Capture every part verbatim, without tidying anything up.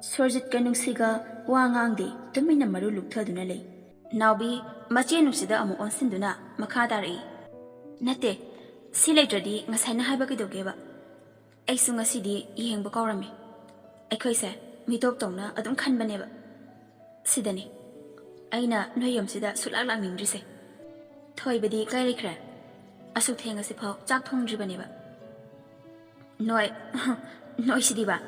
ꯁꯨꯔꯖꯤꯠꯀ ꯅꯨꯡꯁꯤꯒ ꯋꯥ ꯉꯥꯡꯗꯦ, ꯇꯨꯃꯤꯟꯅ ꯃꯔꯨ ꯂꯨꯛꯊꯗꯨꯅ ꯂꯩ꯫ ꯅꯥꯎꯕꯤ ꯃꯆꯦ ꯅꯨꯡꯁꯤꯗ ꯑꯃꯨꯛ ꯑꯣꯟꯁꯤꯟꯗꯨꯅ ꯃꯈꯥ ꯇꯥꯔꯛꯏ, "ꯅꯠꯇꯦ, ꯁꯤ ꯂꯩꯇ꯭ꯔꯗꯤ ꯉꯁꯥꯏꯅ ꯍꯥꯏꯕ ꯀꯩꯗꯧꯒꯦꯕ? ꯑꯩꯁꯨ ꯉꯁꯤꯗꯤ ꯌꯦꯡꯕ ꯀꯥꯎꯔꯝꯃꯦ꯫ ꯑꯩꯈꯣꯏꯁꯦ ꯃꯤꯇꯣꯞ ꯇꯧꯅ ꯑꯗꯨꯝ ꯈꯟꯕꯅꯦꯕ꯫ ꯁꯤꯗꯅꯤ ꯑꯩꯅ ꯅꯣꯏ ꯌꯨꯝꯁꯤꯗ ꯁꯨꯛꯂꯥꯛ ꯂꯥꯛꯅꯤꯡꯗ꯭ꯔꯤꯁꯦ꯫ ꯊꯣꯏꯕꯗꯤ ꯀꯥꯏ ꯂꯩꯈ꯭ꯔꯦ? ꯑꯁꯨꯛ ꯊꯦꯡꯉꯁꯤꯐꯥꯎ ꯆꯥꯛ ꯊꯣꯡꯗ꯭ꯔꯤꯕꯅꯦꯕ꯫ ꯅꯣꯏ, ꯅꯣꯏꯁꯤꯗꯤꯕ?"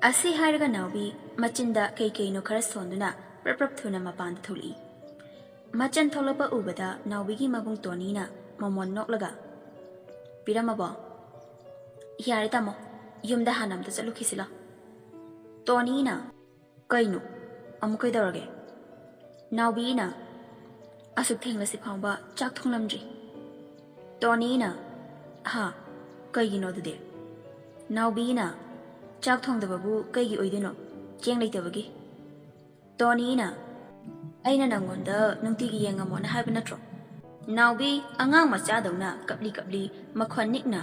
ꯑꯁꯤ ꯍꯥꯏꯔꯒ ꯅꯥꯎꯕꯤ ꯃꯆꯤꯟꯗ ꯀꯩ ꯀꯩꯅꯣ ꯈꯔ ꯁꯣꯟꯗꯨꯅ ꯄ꯭ꯔꯞ ꯄ꯭ꯔꯞ ꯊꯨꯅ ꯃꯄꯥꯟꯗ ꯊꯣꯛꯂꯛꯏ꯫ ꯃꯆꯟ ꯊꯣꯛꯂꯛꯄ ꯎꯕꯗ ꯅꯥꯎꯕꯤꯒꯤ ꯃꯕꯨꯡ ꯇꯣꯅꯤꯅ ꯃꯃꯣꯟ ꯅꯣꯛꯂꯒ, "ꯄꯤꯔꯝꯃꯕꯣ? ꯌꯥꯔꯦ ꯇꯥꯃꯣ, ꯌꯨꯝꯗ ꯍꯥꯟꯅ ꯑꯝꯇ ꯆꯠꯂꯨꯈꯤꯁꯤ ꯂꯥꯎ꯫" ꯇꯣꯅꯤꯅ, "ꯀꯩꯅꯣ? ꯑꯃꯨꯛ ꯀꯩꯗꯧꯔꯒꯦ?" ꯅꯥꯎꯕꯤꯅ, "ꯑꯁꯨꯛ ꯊꯦꯡꯂꯁꯤ ꯐꯥꯎꯕ ꯆꯥꯛ ꯊꯣꯡꯂꯝꯗ꯭ꯔꯤ꯫" ꯇꯣꯅꯤꯅ, "ꯍꯥ? ꯀꯩꯒꯤꯅꯣ ꯑꯗꯨꯗꯤ?" ꯅꯥꯎꯕꯤꯅ, "ꯆꯥꯛ ꯊꯣꯡꯗꯕꯕꯨ ꯀꯩꯒꯤ ꯑꯣꯏꯗꯣꯏꯅꯣ? ꯆꯦꯡ ꯂꯩꯇꯕꯒꯤ꯫" ꯇꯣꯅꯤꯅ, "ꯑꯩꯅ ꯅꯪꯉꯣꯟꯗ ꯅꯨꯡꯇꯤꯒꯤ ꯌꯦꯡꯉꯝꯃꯣꯅ ꯍꯥꯏꯕ ꯅꯠꯇ꯭ꯔꯣ?" ꯅꯥꯎꯕꯤ ꯑꯉꯥꯡ ꯃꯆꯥꯗꯧꯅ ꯀꯞꯂꯤ ꯀꯞꯂꯤ ꯃꯈꯣꯟ ꯅꯤꯛꯅ,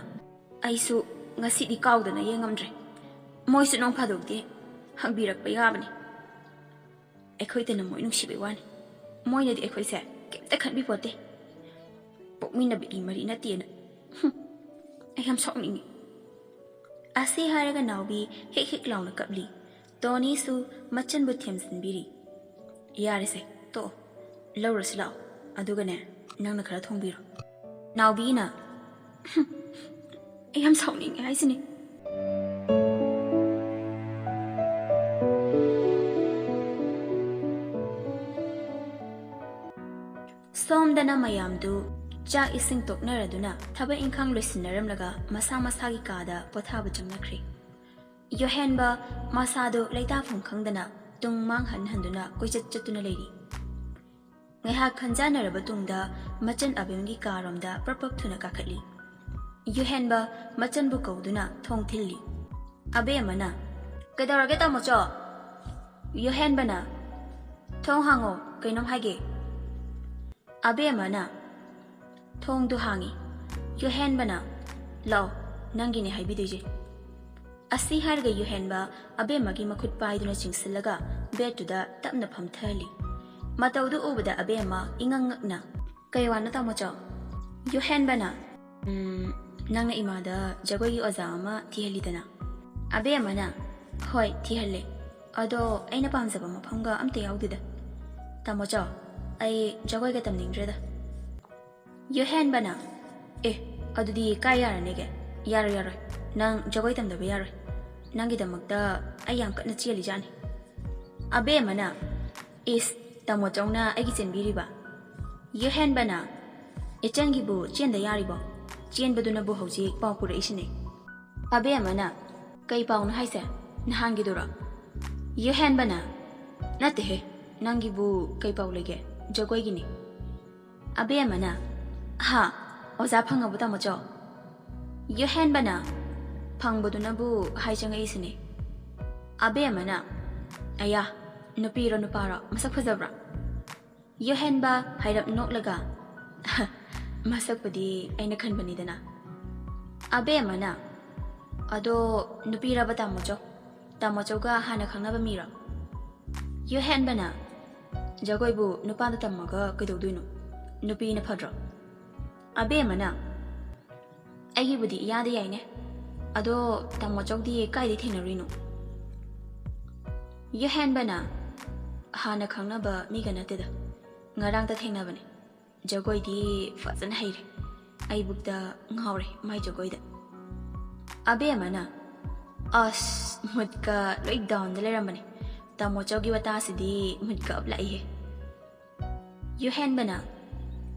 "ꯑꯩꯁꯨ ꯉꯁꯤꯗꯤ ꯀꯥꯎꯗꯅ ꯌꯦꯡꯉꯝꯗ꯭ꯔꯦ꯫ ꯃꯣꯏꯁꯨ ꯅꯣꯡ ꯐꯥꯗꯣꯛꯇꯤ ꯍꯪꯕꯤꯔꯛꯄ ꯌꯥꯕꯅꯤ꯫ ꯑꯩꯈꯣꯏꯗꯅ ꯃꯣꯏ ꯅꯨꯡꯁꯤꯕꯩ ꯋꯥꯅꯤ꯫ ꯃꯣꯏꯅꯗꯤ ꯑꯩꯈꯣꯏꯁꯦ ꯀꯩꯝꯇ ꯈꯟꯕꯤꯄꯣꯠꯇꯦ꯫ ꯄꯣꯛꯃꯤꯟꯅꯕꯒꯤ ꯃꯔꯤ ꯅꯠꯇꯦꯅ꯫ ꯍꯨꯝ, ꯑꯩ ꯌꯥꯝ ꯁꯥꯎꯅꯤꯡꯉꯤ꯫" ꯑꯁꯤ ꯍꯥꯏꯔꯒ ꯅꯥꯎꯕꯤ ꯍꯤꯛ ꯍꯤꯛ ꯂꯥꯎꯅ ꯀꯞꯂꯤ꯫ ꯇꯣꯅꯤꯁꯨ ꯃꯆꯟꯕꯨ ꯊꯦꯝꯖꯤꯟꯕꯤꯔꯤ꯫ "ꯌꯥꯔꯦꯁꯦ, ꯇꯣꯛꯑꯣ꯫ ꯂꯧꯔꯁꯤ ꯂꯥꯛꯑꯣ꯫ ꯑꯗꯨꯒꯅꯦ, ꯅꯪꯅ ꯈꯔ ꯊꯣꯡꯕꯤꯔꯣ꯫" ꯅꯥꯎꯕꯤꯅ, "ꯍꯨꯝ, ꯑꯩ ꯌꯥꯝ ꯁꯥꯎꯅꯤꯡꯉꯦ ꯍꯥꯏꯁꯤꯅꯤ꯫" ꯁꯣꯝꯗꯅ ꯃꯌꯥꯝꯗꯨ ꯆꯥꯛ ꯏꯁꯤꯡ ꯇꯣꯛꯅꯔꯗꯨꯅ ꯊꯕꯛ ꯏꯪꯈꯥꯡ ꯂꯣꯏꯁꯤꯟꯅꯔꯝꯂꯒ ꯃꯁꯥ ꯃꯁꯥꯒꯤ ꯀꯥꯗ ꯄꯣꯊꯥꯕ ꯆꯪꯅꯈ꯭ꯔꯦ꯫ ꯌꯣꯍꯦꯟꯕ ꯃꯁꯥꯗꯨ ꯂꯩꯇꯥꯐꯝ ꯈꯪꯗꯅ ꯇꯨꯡ ꯃꯥꯡ ꯍꯟ ꯍꯟꯗꯨꯅ ꯀꯣꯏꯆꯠ ꯆꯠꯇꯨꯅ ꯂꯩꯔꯤ꯫ ꯉꯥꯏꯍꯥꯛ ꯈꯟꯖꯥꯟꯅꯔꯕ ꯇꯨꯡꯗ ꯃꯆꯟ ꯑꯕꯦꯝꯒꯤ ꯀꯥꯔꯣꯝꯗ ꯄ꯭ꯔꯞ ꯄ꯭ꯔꯞ ꯊꯨꯅ ꯀꯥꯈꯠꯂꯤ꯫ ꯌꯣꯍꯦꯟꯕ ꯃꯆꯟꯕꯨ ꯀꯧꯗꯨꯅ ꯊꯣꯡ ꯊꯤꯜꯂꯤ꯫ ꯑꯕꯦꯝꯃꯅ, "ꯀꯩꯗꯧꯔꯒꯦ ꯇꯥꯃꯣꯆꯧ?" ꯌꯣꯍꯦꯟꯕꯅ, "ꯊꯣꯡ ꯍꯥꯡꯉꯣ, ꯀꯩꯅꯣꯝ ꯍꯥꯏꯒꯦ꯫" ꯑꯕꯦꯝꯃꯅ ꯊꯣꯡꯗꯨ ꯍꯥꯡꯉꯤ꯫ ꯌꯣꯍꯦꯟꯕꯅ, "ꯂꯥꯛꯑꯣ, ꯅꯪꯒꯤꯅꯦ ꯍꯥꯏꯕꯤꯗꯣꯏꯁꯦ꯫" ꯑꯁꯤ ꯍꯥꯏꯔꯒ ꯌꯨꯍꯦꯟꯕ ꯑꯕꯦꯝꯃꯒꯤ ꯃꯈꯨꯠ ꯄꯥꯏꯗꯨꯅ ꯆꯤꯡꯁꯤꯜꯂꯒ ꯕꯦꯗꯇꯨꯗ ꯇꯞꯅ ꯐꯝꯊꯍꯜꯂꯤ꯫ ꯃꯇꯧꯗꯨ ꯎꯕꯗ ꯑꯕꯦꯝꯃ ꯏꯉꯛ ꯉꯛꯅ, "ꯀꯩ ꯋꯥꯅꯣ ꯇꯥꯃꯣꯆꯧ?" ꯌꯨꯍꯦꯟꯕꯅ, "ꯎꯝ, ꯅꯪꯅ ꯏꯃꯥꯗ ꯖꯒꯣꯏꯒꯤ ꯑꯣꯖꯥ ꯑꯃ ꯊꯤꯍꯜꯂꯤꯗꯅ?" ꯑꯕꯦꯝꯃꯅ, "ꯍꯣꯏ, ꯊꯤꯍꯜꯂꯦ꯫ ꯑꯗꯣ ꯑꯩꯅ ꯄꯥꯝꯖꯕ ꯃꯐꯝꯒ ꯑꯝꯇ ꯌꯥꯎꯗꯦꯗ꯫ ꯇꯥꯃꯣꯆꯧ, ꯑꯩ ꯖꯒꯣꯏꯒ ꯇꯝꯅꯤꯡꯗ꯭ꯔꯦꯗ꯫" ꯌꯨꯍꯦꯟꯕꯅ, "ꯑꯦ, ꯑꯗꯨꯗꯤ ꯀꯥꯏ ꯌꯥꯔꯅꯦꯒꯦ? ꯌꯥꯔꯣꯏ, ꯌꯥꯔꯣꯏ꯫ ꯅꯪ ꯖꯒꯣꯏ ꯇꯝꯗꯕ ꯌꯥꯔꯣꯏ꯫ ꯅꯪꯒꯤꯗꯃꯛꯇ ꯑꯩ ꯌꯥꯝ ꯀꯟꯅ ꯆꯦꯜꯂꯤꯖꯥꯠꯅꯤ꯫" ꯑꯕꯦꯝꯃꯅ, "ꯏꯁ, ꯇꯥꯃꯣꯆꯧꯅ ꯑꯩꯒꯤ ꯆꯦꯟꯕꯤꯔꯤꯕ?" ꯌꯨꯍꯦꯟꯕꯅ, "ꯏꯆꯟꯒꯤꯕꯨ ꯆꯦꯟꯗ ꯌꯥꯔꯤꯕꯣ? ꯆꯦꯟꯕꯗꯨꯅꯕꯨ ꯍꯧꯖꯤꯛ ꯄꯥꯎ ꯄꯨꯔꯛꯏꯁꯤꯅꯦ꯫" ꯑꯕꯦꯝꯃꯅ, "ꯀꯩ ꯄꯥꯎꯅꯣ ꯍꯥꯏꯁꯦ? ꯅꯍꯥꯟꯒꯤꯗꯨꯔꯣ?" ꯌꯨꯍꯦꯟꯕꯅ, "ꯅꯠꯇꯦꯍꯦ, ꯅꯪꯒꯤꯕꯨ ꯀꯩ ꯄꯥꯎ ꯂꯩꯒꯦ? ꯖꯒꯣꯏꯒꯤꯅꯤ꯫" ꯑꯕꯦꯝꯃꯅ, "ꯍꯥ? ꯑꯣꯖꯥ ꯐꯪꯉꯕꯣ ꯇꯥꯃꯣꯆꯧ?" ꯌꯨꯍꯦꯟꯕꯅ, "ꯐꯪꯕꯗꯨꯅꯕꯨ ꯍꯥꯏ ꯆꯪꯉꯛꯏꯁꯤꯅꯦ꯫" ꯑꯕꯦꯝꯃꯅ, "ꯑꯌꯥ, ꯅꯨꯄꯤꯔꯣ ꯅꯨꯄꯥꯔꯣ? ꯃꯁꯛ ꯐꯖꯕ꯭ꯔꯣ?" ꯌꯨꯍꯦꯟꯕ ꯍꯥꯏꯔꯞ ꯅꯣꯛꯂꯒ, "ꯃꯁꯛꯄꯨꯗꯤ ꯑꯩꯅ ꯈꯟꯕꯅꯤꯗꯅ꯫" ꯑꯕꯦꯝꯃꯅ, "ꯑꯗꯣ ꯅꯨꯄꯤꯔꯕ ꯇꯥꯃꯣꯆꯧ? ꯇꯥꯃꯣꯆꯧꯒ ꯍꯥꯟꯅ ꯈꯪꯅꯕ ꯃꯤꯔꯣ?" ꯌꯨꯍꯦꯟꯕꯅ, "ꯖꯒꯣꯏꯕꯨ ꯅꯨꯄꯥꯗ ꯇꯝꯃꯒ ꯀꯩꯗꯧꯗꯣꯏꯅꯣ? ꯅꯨꯄꯤꯅ ꯐꯗ꯭ꯔꯣ?" ꯑꯕꯦꯝꯃꯅ, "ꯑꯩꯒꯤꯕꯨꯗꯤ ꯏꯌꯥꯗ ꯌꯥꯏꯅꯦ꯫ ꯑꯗꯣ ꯇꯥꯃꯣꯆꯧꯗꯤ ꯀꯥꯏꯗꯩ ꯊꯦꯡꯅꯔꯨꯏꯅꯣ?" ꯌꯨꯍꯦꯟꯕꯅ, "ꯍꯥꯟꯅ ꯈꯪꯅꯕ ꯃꯤꯒ ꯅꯠꯇꯦꯗ, ꯉꯔꯥꯡꯇ ꯊꯦꯡꯅꯕꯅꯦ꯫ ꯖꯒꯣꯏꯗꯤ ꯐꯖꯅ ꯍꯩꯔꯦ꯫ ꯑꯩꯕꯨꯛꯇ ꯉꯥꯎꯔꯦ ꯃꯥꯏ ꯖꯒꯣꯏꯗ꯫" ꯑꯕꯦꯝꯃꯅ, "ꯑꯁ, ꯃꯨꯠꯀ ꯂꯣꯏ ꯗꯥꯎꯟꯗ ꯂꯩꯔꯝꯕꯅꯦ꯫ ꯇꯥꯃꯣꯆꯧꯒꯤ ꯋꯥꯇꯥꯁꯤꯗꯤ ꯃꯨꯠꯀ ꯑꯞ ꯂꯥꯛꯏꯍꯦ꯫" ꯌꯨꯍꯦꯟꯕꯅ,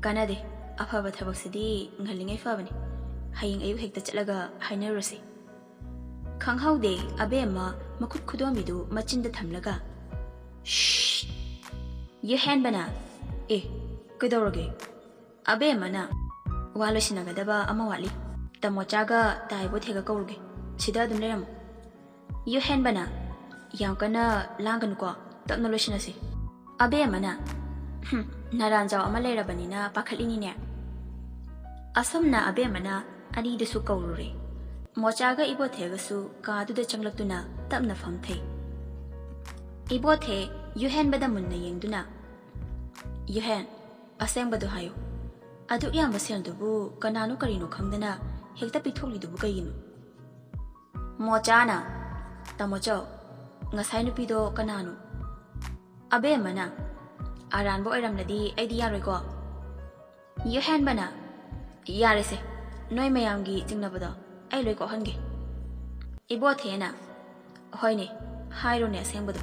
"ꯀꯥꯟꯅꯗꯦ, ꯑꯐꯕ ꯊꯕꯛꯁꯤꯗꯤ ꯉꯜꯂꯤꯉꯩ ꯐꯕꯅꯤ꯫ ꯍꯌꯦꯡ ꯑꯌꯨꯛ ꯍꯦꯛꯇ ꯆꯠꯂꯒ ꯍꯥꯏꯅꯔꯨꯔꯁꯤ꯫" ꯈꯪꯍꯧꯗꯦ, ꯑꯕꯦꯝꯃ ꯃꯈꯨꯠ ꯈꯨꯗꯣꯝꯕꯤꯗꯨ ꯃꯆꯤꯟꯗ ꯊꯝꯂꯒ, "ꯁ꯭ꯁ!" ꯌꯨꯍꯦꯟꯕꯅ, "ꯑꯦ, ꯀꯩꯗꯧꯔꯒꯦ?" ꯑꯕꯦꯝꯃꯅ, "ꯋꯥ ꯂꯣꯏꯁꯤꯟꯅꯒꯗꯕ ꯑꯃ ꯋꯥꯠꯂꯤ꯫ ꯇꯥꯃꯣꯆꯥꯒ ꯇꯥꯏꯕꯣ ꯊꯦꯒ ꯀꯧꯔꯨꯒꯦ꯫ ꯁꯤꯗ ꯑꯗꯨꯝ ꯂꯩꯔꯝꯃꯣ꯫" ꯌꯨꯍꯦꯟꯕꯅ, "ꯌꯥꯝ ꯀꯟꯅ ꯂꯥꯡꯒꯅꯨꯀꯣ, ꯇꯞꯅ ꯂꯣꯏꯁꯤꯟꯅꯁꯤ꯫" ꯑꯕꯦꯝꯃꯅ, "ꯍꯨꯝ, ꯅꯔꯥꯟꯖꯥꯎ ꯑꯃ ꯂꯩꯔꯕꯅꯤꯅ ꯄꯥꯈꯠꯂꯤꯅꯤꯅꯦ꯫" ꯑꯁꯨꯝꯅ ꯑꯕꯦꯝꯃꯅ ꯑꯅꯤꯗꯨꯁꯨ ꯀꯧꯔꯨꯔꯦ꯫ ꯃꯣꯆꯥꯒ ꯏꯕꯣꯊꯦꯒꯁꯨ ꯀꯥꯗꯨꯗ ꯆꯪꯂꯛꯇꯨꯅ ꯇꯞꯅ ꯐꯝꯊꯩ꯫ ꯏꯕꯣꯊꯦ ꯌꯨꯍꯦꯟꯕꯗ ꯃꯨꯟꯅ ꯌꯦꯡꯗꯨꯅ, "ꯌꯨꯍꯦꯟ, ꯑꯁꯦꯡꯕꯗꯣ ꯍꯥꯏꯌꯨ꯫ ꯑꯗꯨꯛ ꯌꯥꯝꯕ ꯁꯦꯜꯗꯨꯕꯨ ꯀꯅꯥꯅꯣ ꯀꯔꯤꯅꯣ ꯈꯪꯗꯅ ꯍꯦꯛꯇ ꯄꯤꯊꯣꯛꯂꯤꯗꯨꯕꯨ ꯀꯩꯒꯤꯅꯣ?" ꯃꯣꯆꯥꯅ, "ꯇꯥꯃꯣꯆꯧ, ꯉꯁꯥꯏ ꯅꯨꯄꯤꯗꯣ ꯀꯅꯥꯅꯣ?" ꯑꯕꯦꯝꯃꯅ, "ꯑꯔꯥꯟꯕ ꯑꯣꯏꯔꯝꯂꯗꯤ ꯑꯩꯗꯤ ꯌꯥꯔꯣꯏꯀꯣ?" ꯌꯨꯍꯦꯟꯕꯅ, "ꯌꯥꯔꯦꯁꯦ, ꯅꯣꯏ ꯃꯌꯥꯝꯒꯤ ꯆꯤꯡꯅꯕꯗꯣ ꯑꯩ ꯂꯣꯏ ꯀꯣꯛꯍꯟꯒꯦ꯫" ꯏꯕꯣꯊꯦꯅ, "ꯍꯣꯏꯅꯦ, ꯍꯥꯏꯔꯣꯅꯦ ꯑꯁꯦꯡꯕꯗꯣ꯫"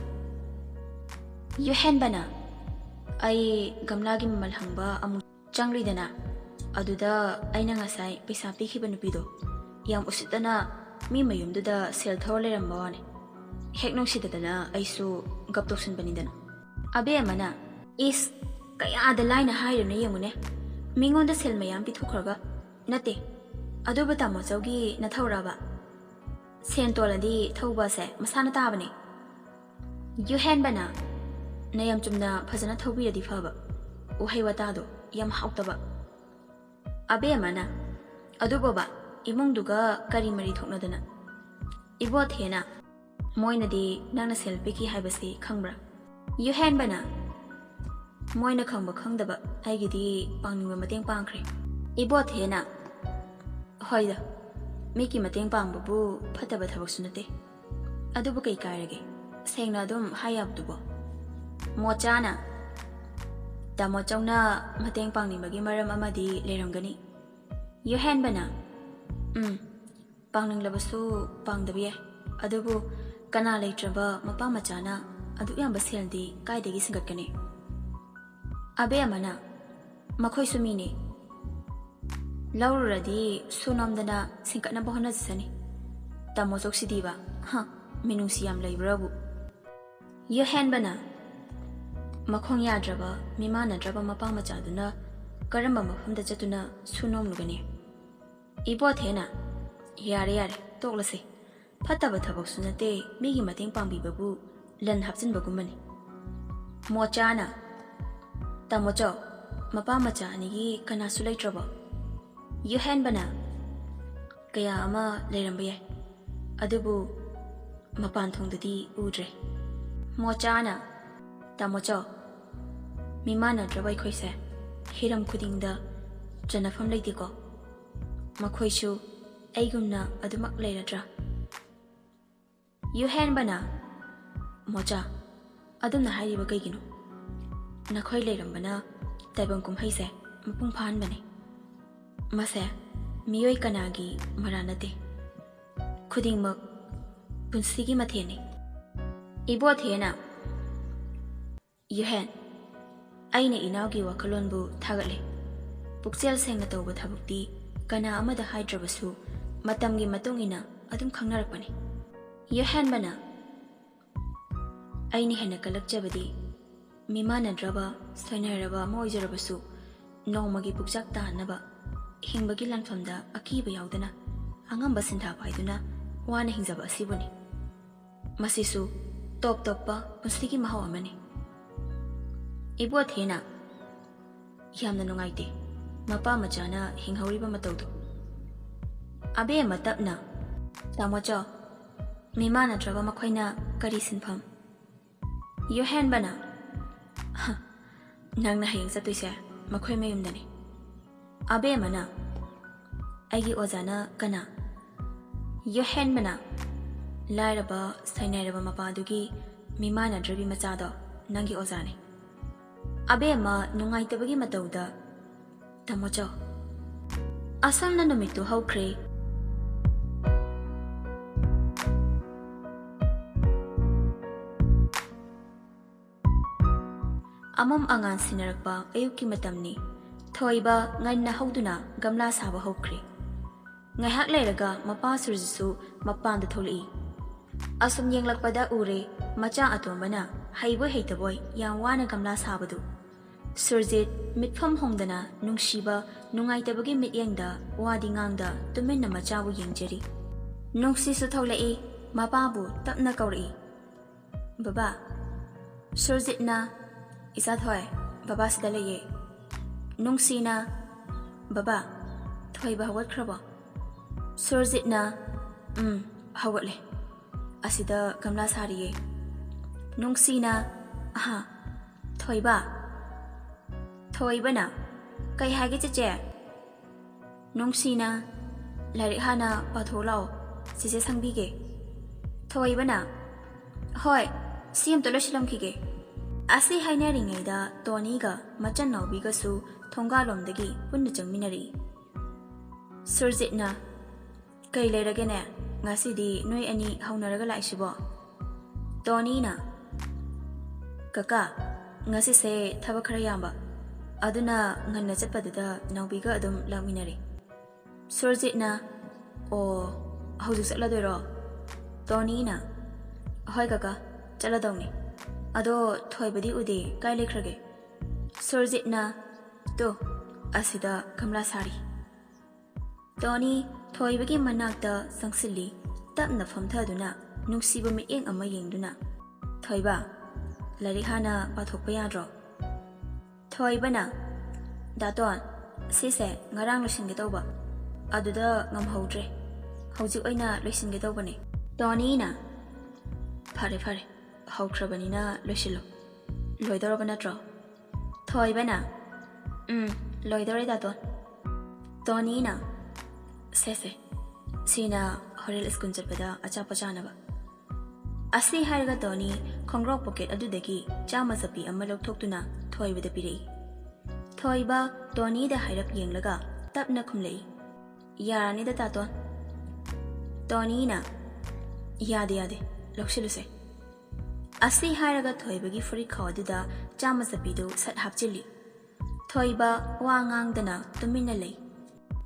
ꯌꯨꯍꯦꯟꯕꯅ, "ꯑꯩ ꯒꯝꯂꯥꯒꯤ ꯃꯃꯜ ꯍꯪꯕ ꯑꯃꯨꯛ ꯆꯪꯂꯨꯏꯗꯅ, ꯑꯗꯨꯗ ꯑꯩꯅ ꯉꯁꯥꯏ ꯄꯩꯁꯥ ꯄꯤꯈꯤꯕ ꯅꯨꯄꯤꯗꯣ ꯌꯥꯝ ꯎꯁꯤꯠꯇꯅ ꯃꯤ ꯃꯌꯨꯝꯗꯨꯗ ꯁꯦꯜ ꯊꯧꯔ ꯂꯩꯔꯝꯕ ꯋꯥꯅꯦ꯫ ꯍꯦꯛ ꯅꯨꯡꯁꯤꯗꯗꯅ ꯑꯩꯁꯨ ꯒꯞ ꯇꯧꯁꯟꯕꯅꯤꯗꯅ꯫" ꯑꯕꯦꯝꯃꯅ, "ꯏꯁ, ꯀꯌꯥꯗ ꯂꯥꯏꯅ ꯍꯥꯏꯔꯤꯅꯣ ꯌꯦꯡꯉꯨꯅꯦ, ꯃꯤꯉꯣꯟꯗ ꯁꯦꯜ ꯃꯌꯥꯝ ꯄꯤꯊꯣꯛꯈ꯭ꯔꯒ꯫ ꯅꯠꯇꯦ, ꯑꯗꯨꯕꯨ ꯇꯥꯃꯣꯆꯧꯒꯤ ꯅꯊꯧꯔꯕ? ꯁꯦꯟ ꯇꯣꯜꯂꯗꯤ ꯊꯧꯕꯁꯦ ꯃꯁꯥꯅ ꯇꯥꯕꯅꯦ꯫" ꯌꯨꯍꯦꯟꯕꯅ, "ꯅꯌꯥꯝ ꯆꯨꯝꯅ ꯐꯖꯅ ꯊꯧꯕꯤꯔꯗꯤ ꯐꯕ, ꯋꯥꯍꯩ ꯋꯥꯇꯥꯗꯣ ꯌꯥꯝ ꯍꯥꯎꯇꯕ꯫" ꯑꯕꯦꯝꯃꯅ, "ꯑꯗꯨꯕꯣꯕ, ꯏꯃꯨꯡꯗꯨꯒ ꯀꯔꯤ ꯃꯔꯤ ꯊꯣꯛꯅꯗꯅ?" ꯏꯕꯣꯊꯦꯅ, "ꯃꯣꯏꯅꯗꯤ ꯅꯪꯅ ꯁꯦꯜ ꯄꯤꯈꯤ ꯍꯥꯏꯕꯁꯤ ꯈꯪꯕ꯭ꯔꯥ?" ꯌꯨꯍꯦꯟꯕꯅ, "ꯃꯣꯏꯅ ꯈꯪꯕ ꯈꯪꯗꯕ, ꯑꯩꯒꯤꯗꯤ ꯄꯥꯡꯅꯤꯡꯕ ꯃꯇꯦꯡ ꯄꯥꯡꯈ꯭ꯔꯦ꯫" ꯏꯕꯣꯊꯦꯅ, "ꯍꯣꯏꯗ, ꯃꯤꯒꯤ ꯃꯇꯦꯡ ꯄꯥꯡꯕꯕꯨ ꯐꯠꯇꯕ ꯊꯕꯛꯁꯨ ꯅꯠꯇꯦ꯫ ꯑꯗꯨꯕꯨ ꯀꯩ ꯀꯥꯏꯔꯒꯦ? ꯁꯦꯡꯅ ꯑꯗꯨꯝ ꯍꯥꯏ ꯌꯥꯕꯗꯨꯕꯣ?" ꯃꯣꯆꯥꯅ, "ꯇꯥꯃꯣꯆꯧꯅ ꯃꯇꯦꯡ ꯄꯥꯡꯅꯤꯡꯕꯒꯤ ꯃꯔꯝ ꯑꯃꯗꯤ ꯂꯩꯔꯝꯒꯅꯤ꯫" ꯌꯨꯍꯦꯟꯕꯅ, "ꯎꯝ, ꯄꯥꯡꯅꯤꯡꯂꯕꯁꯨ ꯄꯥꯡꯗꯕ ꯌꯥꯏ꯫ ꯑꯗꯨꯕꯨ ꯀꯅꯥ ꯂꯩꯇ꯭ꯔꯕ ꯃꯄꯥ ꯃꯆꯥꯅ ꯑꯗꯨꯛ ꯌꯥꯝꯕ ꯁꯦꯜꯗꯤ ꯀꯥꯏꯗꯒꯤ ꯁꯤꯡꯒꯠꯀꯅꯤ?" ꯑꯕꯦꯝꯃꯅ, "ꯃꯈꯣꯏꯁꯨ ꯃꯤꯅꯤ꯫ ꯂꯧꯔꯨꯔꯗꯤ ꯁꯨ ꯅꯣꯝꯗꯅ ꯁꯤꯡꯀꯠꯅꯕ ꯍꯣꯠꯅꯖꯁꯅꯤ꯫ ꯇꯥꯃꯣ ꯆꯧꯁꯤꯗꯤꯕ, ꯍ, ꯃꯤꯅꯨꯡꯁꯤ ꯌꯥꯝ ꯂꯩꯕ꯭ꯔꯕꯨ꯫" ꯌꯨꯍꯦꯟꯕꯅ, "ꯃꯈꯣꯡ ꯌꯥꯗ꯭ꯔꯕ, ꯃꯤꯃꯥꯟꯅꯗ꯭ꯔꯕ ꯃꯄꯥ ꯃꯆꯥꯗꯨꯅ ꯀꯔꯝꯕ ꯃꯐꯝꯗ ꯆꯠꯇꯨꯅ ꯁꯨ ꯅꯣꯝꯂꯨꯒꯅꯤ?" ꯏꯕꯣꯊꯦꯅ, "ꯌꯥꯔꯦ, ꯌꯥꯔꯦ, ꯇꯣꯛꯂꯁꯦ꯫ ꯐꯠꯇꯕ ꯊꯕꯛꯁꯨ ꯅꯠꯇꯦ, ꯃꯤꯒꯤ ꯃꯇꯦꯡ ꯄꯥꯡꯕꯤꯕꯕꯨ ꯂꯟ ꯍꯥꯞꯆꯤꯟꯕꯒꯨꯝꯕꯅꯤ꯫" ꯃꯣꯆꯥꯅ, "ꯇꯥꯃꯣꯆꯧ, ꯃꯄꯥ ꯃꯆꯥ ꯑꯅꯤꯒꯤ ꯀꯅꯥꯁꯨ ꯂꯩꯇ꯭ꯔꯕꯣ?" ꯌꯨꯍꯦꯟꯕꯅ, ꯀꯌꯥ ꯑꯃ ꯂꯩꯔꯝꯕ ꯌꯥꯏ, ꯑꯗꯨꯕꯨ ꯃꯄꯥꯟ ꯊꯣꯡꯗꯗꯤ ꯎꯗ꯭ꯔꯦ꯫ ꯃꯣꯆꯥꯅ, "ꯇꯥꯃꯣꯆꯧ, ꯃꯤꯃꯥꯟꯅꯗ꯭ꯔꯕ ꯑꯩꯈꯣꯏꯁꯦ ꯍꯤꯔꯝ ꯈꯨꯗꯤꯡꯗ ꯆꯟꯅꯐꯝ ꯂꯩꯇꯦꯀꯣ꯫ ꯃꯈꯣꯏꯁꯨ ꯑꯩꯒꯨꯝꯅ ꯑꯗꯨꯃꯛ ꯂꯩꯔꯗ꯭ꯔꯥ?" ꯌꯨꯍꯦꯟꯕꯅ, "ꯃꯣꯆꯥ, ꯑꯗꯨꯝꯅ ꯍꯥꯏꯔꯤꯕ ꯀꯩꯒꯤꯅꯣ? ꯅꯈꯣꯏ ꯂꯩꯔꯝꯕꯅ ꯇꯥꯏꯕꯪ ꯀꯨꯝꯍꯩꯁꯦ ꯃꯄꯨꯡ ꯐꯥꯍꯟꯕꯅꯦ꯫ ꯃꯁꯦ ꯃꯤꯑꯣꯏ ꯀꯅꯥꯒꯤ ꯃꯔꯥꯜ ꯅꯠꯇꯦ꯫ ꯈꯨꯗꯤꯡꯃꯛ ꯄꯨꯟꯁꯤꯒꯤ ꯃꯊꯦꯜꯅꯤ꯫" ꯏꯕꯣꯊꯦꯅ, "ꯌꯨꯍꯦꯟ, ꯑꯩꯅ ꯏꯅꯥꯎꯒꯤ ꯋꯥꯈꯜꯂꯣꯟꯕꯨ ꯊꯥꯒꯠꯂꯦ꯫ ꯄꯨꯛꯆꯦꯜ ꯁꯦꯡꯅ ꯇꯧꯕ ꯊꯕꯛꯇꯤ ꯀꯅꯥ ꯑꯃꯗ ꯍꯥꯏꯗ꯭ꯔꯕꯁꯨ ꯃꯇꯝꯒꯤ ꯃꯇꯨꯡ ꯏꯟꯅ ꯑꯗꯨꯝ ꯈꯪꯅꯔꯛꯄꯅꯤ꯫" ꯌꯨꯍꯦꯟꯕꯅ, "ꯑꯩꯅ ꯍꯦꯟꯅ ꯀꯜꯂꯛꯆꯕꯗꯤ ꯃꯤꯃꯥꯟꯅꯗ꯭ꯔꯕ, ꯁꯣꯏꯅꯥꯏꯔꯕ ꯑꯃ ꯑꯣꯏꯖꯔꯕꯁꯨ ꯅꯣꯡꯃꯒꯤ ꯄꯨꯛꯆꯥꯛ ꯇꯥꯅꯕ ꯍꯤꯡꯕꯒꯤ ꯂꯥꯟꯐꯝꯗ ꯑꯀꯤꯕ ꯌꯥꯎꯗꯅ ꯑꯉꯝꯕ ꯁꯤꯟꯊꯥ ꯄꯥꯏꯗꯨꯅ ꯋꯥꯅ ꯍꯤꯡꯖꯕ ꯑꯁꯤꯕꯨꯅꯤ꯫ ꯃꯁꯤꯁꯨ ꯇꯣꯞ ꯇꯣꯞꯄ ꯄꯨꯟꯁꯤꯒꯤ ꯃꯍꯥꯎ ꯑꯃꯅꯤ꯫" ꯏꯕꯣꯊꯦꯅ, "ꯌꯥꯝꯅ ꯅꯨꯡꯉꯥꯏꯇꯦ ꯃꯄꯥ ꯃꯆꯥꯅ ꯍꯤꯡꯍꯧꯔꯤꯕ ꯃꯇꯧꯗꯨ꯫" ꯑꯕꯦꯝꯃ ꯇꯞꯅ, "ꯇꯥꯃꯣꯆꯧ, ꯃꯤꯃꯥꯟꯅꯗ꯭ꯔꯕ ꯃꯈꯣꯏꯅ ꯀꯔꯤ ꯁꯤꯟꯐꯝ?" ꯌꯨꯍꯦꯟꯕꯅ, "ꯍ, ꯅꯪꯅ ꯍꯌꯦꯡ ꯆꯠꯇꯣꯏꯁꯦ ꯃꯈꯣꯏ ꯃꯌꯨꯝꯗꯅꯤ꯫" ꯑꯕꯦꯝꯃꯅ, "ꯑꯩꯒꯤ ꯑꯣꯖꯥꯅ ꯀꯅꯥ?" ꯌꯨꯍꯦꯟꯕꯅ, "ꯂꯥꯏꯔꯕ ꯁꯥꯏꯅꯥꯏꯔꯕ ꯃꯄꯥꯗꯨꯒꯤ ꯃꯤꯃꯥꯟꯅꯗ꯭ꯔꯕꯤ ꯃꯆꯥꯗꯣ ꯅꯪꯒꯤ ꯑꯣꯖꯥꯅꯤ꯫" ꯑꯕꯦꯝꯃ ꯅꯨꯡꯉꯥꯏꯇꯕꯒꯤ ꯃꯇꯧꯗ, "ꯇꯥꯃꯣꯆꯧ꯫" ꯑꯁꯨꯝꯅ ꯅꯨꯃꯤꯠꯇꯨ ꯍꯧꯈ꯭ꯔꯦ꯫ ꯑꯃꯝ ꯑꯉꯥꯟ ꯁꯤꯟꯅꯔꯛꯄ ꯑꯌꯨꯛꯀꯤ ꯃꯇꯝꯅꯤ꯫ ꯊꯣꯏꯕ ꯉꯟꯅ ꯍꯧꯗꯨꯅ ꯒꯝꯂꯥ ꯁꯥꯕ ꯍꯧꯈ꯭ꯔꯦ꯫ ꯉꯥꯏꯍꯥꯛ ꯂꯩꯔꯒ ꯃꯄꯥ ꯁꯨꯔꯖꯤꯠꯁꯨ ꯃꯄꯥꯟꯗ ꯊꯣꯛꯂꯛꯏ꯫ ꯑꯁꯨꯝ ꯌꯦꯡꯂꯛꯄꯗ ꯎꯔꯦ, ꯃꯆꯥ ꯑꯇꯣꯝꯕꯅ ꯍꯩꯕꯣꯏ ꯍꯩꯇꯕꯣꯏ ꯌꯥꯝ ꯋꯥꯅ ꯒꯝꯂꯥ ꯁꯥꯕꯗꯨ꯫ ꯁꯨꯔꯖꯤꯠ ꯃꯤꯠꯐꯝ ꯍꯣꯡꯗꯅ ꯅꯨꯡꯁꯤꯕ, ꯅꯨꯡꯉꯥꯏꯇꯕꯒꯤ ꯃꯤꯠꯌꯦꯡꯗ ꯋꯥꯗꯤ ꯉꯥꯡꯗ ꯇꯨꯃꯤꯟꯅ ꯃꯆꯥꯕꯨ ꯌꯦꯡꯖꯔꯤ꯫ ꯅꯨꯡꯁꯤꯁꯨ ꯊꯣꯛꯂꯛꯏ, ꯃꯄꯥꯕꯨ ꯇꯞꯅ ꯀꯧꯔꯛꯏ꯫ "ꯕꯕꯥ꯫" ꯁꯨꯔꯖꯤꯠꯅ, "ꯏꯆꯥꯊꯣꯏ, ꯕꯕꯥ ꯁꯤꯗ ꯂꯩꯌꯦ꯫" ꯅꯨꯡꯁꯤꯅ, "ꯕꯕꯥ, ꯊꯣꯏꯕ ꯍꯧꯒꯠꯈ꯭ꯔꯕꯣ?" ꯁꯨꯔꯖꯤꯠꯅ, "ꯎꯝ, ꯍꯧꯒꯠꯂꯦ꯫ ꯑꯁꯤꯗ ꯒꯝꯂꯥ ꯁꯥꯔꯤꯌꯦ꯫" ꯅꯨꯡꯁꯤꯅ, "ꯑꯍꯥ, ꯊꯣꯏꯕ?" ꯊꯣꯏꯕꯅ, "ꯀꯩ ꯍꯥꯏꯒꯦ ꯆꯦꯆꯦ?" ꯅꯨꯡꯁꯤꯅ, "ꯂꯥꯏꯔꯤꯛ ꯍꯥꯟꯅ ꯄꯥꯊꯣꯛ ꯂꯥꯛꯑꯣ, ꯆꯦꯆꯦ ꯁꯪꯕꯤꯒꯦ꯫" ꯊꯣꯏꯕꯅ, "ꯍꯣꯏ, ꯁꯤ ꯑꯝꯇ ꯂꯣꯏꯁꯤꯜꯂꯝꯈꯤꯒꯦ꯫" ꯑꯁꯤ ꯍꯥꯏꯅꯔꯤꯉꯩꯗ ꯇꯣꯅꯤꯒ ꯃꯆꯟꯅꯥꯎꯕꯤꯒꯁꯨ ꯊꯣꯡꯒꯥꯜꯂꯣꯝꯗꯒꯤ ꯄꯨꯟꯅ ꯆꯪꯃꯤꯟꯅꯔꯛꯏ꯫ ꯁꯨꯔꯖꯤꯠꯅ, "ꯀꯩ ꯂꯩꯔꯒꯦꯅꯦ? ꯉꯁꯤꯗꯤ ꯅꯣꯏ ꯑꯅꯤ ꯍꯧꯅꯔꯒ ꯂꯥꯛꯏꯁꯤꯕꯣ?" ꯇꯣꯅꯤꯅ, "ꯀꯀꯥ, ꯉꯁꯤꯁꯦ ꯊꯕꯛ ꯈꯔ ꯌꯥꯝꯕ, ꯑꯗꯨꯅ ꯉꯟꯅ ꯆꯠꯄꯗꯨꯗ ꯅꯥꯎꯕꯤꯒ ꯑꯗꯨꯝ ꯂꯥꯛꯃꯤꯟꯅꯔꯦ꯫" ꯁꯨꯔꯖꯤꯠꯅ, "ꯑꯣ, ꯍꯧꯖꯤꯛ ꯆꯠꯂꯗꯣꯏꯔꯣ?" ꯇꯣꯅꯤꯅ, "ꯍꯣꯏ ꯀꯀꯥ, ꯆꯠꯂꯗꯧꯅꯤ꯫ ꯑꯗꯣ ꯊꯣꯏꯕꯗꯤ ꯎꯗꯦ, ꯀꯥꯏ ꯂꯩꯈ꯭ꯔꯒꯦ?" ꯁꯨꯔꯖꯤꯠꯅ, "ꯇꯨ, ꯑꯁꯤꯗ ꯒꯝꯂꯥ ꯁꯥꯔꯤ꯫" ꯇꯣꯅꯤ ꯊꯣꯏꯕꯒꯤ ꯃꯅꯥꯛꯇ ꯆꯪꯁꯤꯜꯂꯤ꯫ ꯇꯞꯅ ꯐꯝꯊꯗꯨꯅ ꯅꯨꯡꯁꯤꯕ ꯃꯤꯠꯌꯦꯡ ꯑꯃ ꯌꯦꯡꯗꯨꯅ, "ꯊꯣꯏꯕ, ꯂꯥꯏꯔꯤꯛ ꯍꯥꯟꯅ ꯄꯥꯊꯣꯛꯄ ꯌꯥꯗ꯭ꯔꯣ?" ꯊꯣꯏꯕꯅ, "ꯗꯥꯇꯣꯟ, ꯁꯤꯁꯦ ꯉꯔꯥꯡ ꯂꯣꯏꯁꯤꯟꯒꯦ ꯇꯧꯕ, ꯑꯗꯨꯗ ꯉꯝꯍꯧꯗ꯭ꯔꯦ꯫ ꯍꯧꯖꯤꯛ ꯑꯣꯏꯅ ꯂꯣꯏꯁꯤꯟꯒꯦ ꯇꯧꯕꯅꯦ꯫" ꯇꯣꯅꯤꯅ, "ꯐꯔꯦ, ꯐꯔꯦ, ꯍꯧꯈ꯭ꯔꯕꯅꯤꯅ ꯂꯣꯏꯁꯤꯜꯂꯣ꯫ ꯂꯣꯏꯗꯧꯔꯕ ꯅꯠꯇ꯭ꯔꯣ?" ꯊꯣꯏꯕꯅ, "ꯎꯝ, ꯂꯣꯏꯗꯧꯔꯦ ꯗꯥꯇꯣꯟ꯫" ꯇꯣꯅꯤꯅ, "ꯁꯦ, ꯁꯦ, ꯁꯤꯅ ꯍꯣꯔꯦꯟ ꯁ꯭ꯀꯨꯜ ꯆꯠꯄꯗ ꯑꯆꯥꯄꯣꯠ ꯆꯥꯅꯕ꯫" ꯑꯁꯤ ꯍꯥꯏꯔꯒ ꯇꯣꯅꯤ ꯈꯣꯡꯒ꯭ꯔꯥꯎ ꯄꯣꯀꯦꯠ ꯑꯗꯨꯗꯒꯤ ꯆꯥꯝꯃ ꯆꯞꯄꯤ ꯑꯃ ꯂꯧꯊꯣꯛꯇꯨꯅ ꯊꯣꯏꯕꯗ ꯄꯤꯔꯛꯏ꯫ ꯊꯣꯏꯕ ꯇꯣꯅꯤꯗ ꯍꯥꯏꯔꯞ ꯌꯦꯡꯂꯒ ꯇꯞꯅ ꯈꯨꯝꯂꯛꯏ, "ꯌꯥꯔꯅꯤꯗ ꯗꯥꯇꯣꯟ꯫" ꯇꯣꯅꯤꯅ, "ꯌꯥꯗꯦ, ꯌꯥꯗꯦ, ꯂꯧꯁꯤꯜꯂꯨꯁꯦ꯫" ꯑꯁꯤ ꯍꯥꯏꯔꯒ ꯊꯣꯏꯕꯒꯤ ꯐꯨꯔꯤꯠꯈꯥꯎ ꯑꯗꯨꯗ ꯆꯥꯝꯃ ꯆꯞꯄꯤꯗꯨ ꯁꯠ ꯍꯥꯞꯆꯤꯜꯂꯤ꯫ ꯊꯣꯏꯕ ꯋꯥ ꯉꯥꯡꯗꯅ ꯇꯨꯃꯤꯟꯅ ꯂꯩ꯫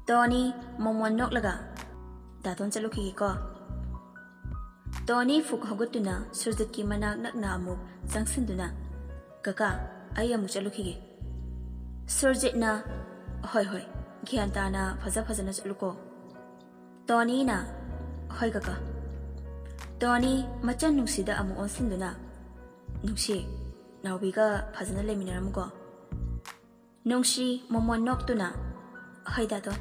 ꯇꯣꯅꯤ ꯃꯣꯃꯣꯟ ꯅꯣꯛꯂꯒ, "ꯗꯥꯇꯣꯟ ꯆꯠꯂꯨꯈꯤꯒꯦꯀꯣ꯫" ꯇꯣꯅꯤ ꯐꯨꯛ ꯍꯧꯒꯠꯇꯨꯅ ꯁꯨꯔꯖꯤꯠꯀꯤ ꯃꯅꯥꯛ ꯅꯛꯅ ꯑꯃꯨꯛ ꯆꯪꯁꯤꯟꯗꯨꯅ, "ꯀꯀꯥ, ꯑꯩ ꯑꯃꯨꯛ ꯆꯠꯂꯨꯈꯤꯒꯦ꯫" ꯁꯨꯔꯖꯤꯠꯅ, "ꯍꯣꯏ, ꯍꯣꯏ, ꯒ꯭ꯌꯥꯟ ꯇꯥꯅ ꯐꯖ ꯐꯖꯅ ꯆꯠꯂꯨꯀꯣ꯫" ꯇꯣꯅꯤꯅ, "ꯍꯣꯏ ꯀꯀꯥ꯫" ꯇꯣꯅꯤ ꯃꯆꯟ ꯅꯨꯡꯁꯤꯗ ꯑꯃꯨꯛ ꯑꯣꯟꯁꯤꯟꯗꯨꯅ, "ꯅꯨꯡꯁꯤ, ꯅꯥꯎꯕꯤꯒ ꯐꯖꯅ ꯂꯩꯃꯤꯟꯅꯔꯝꯃꯨꯀꯣ꯫" ꯅꯨꯡꯁꯤ ꯃꯣꯃꯣꯟ ꯅꯣꯛꯇꯨꯅ, "ꯍꯣꯏ ꯗꯥꯇꯣꯟ꯫"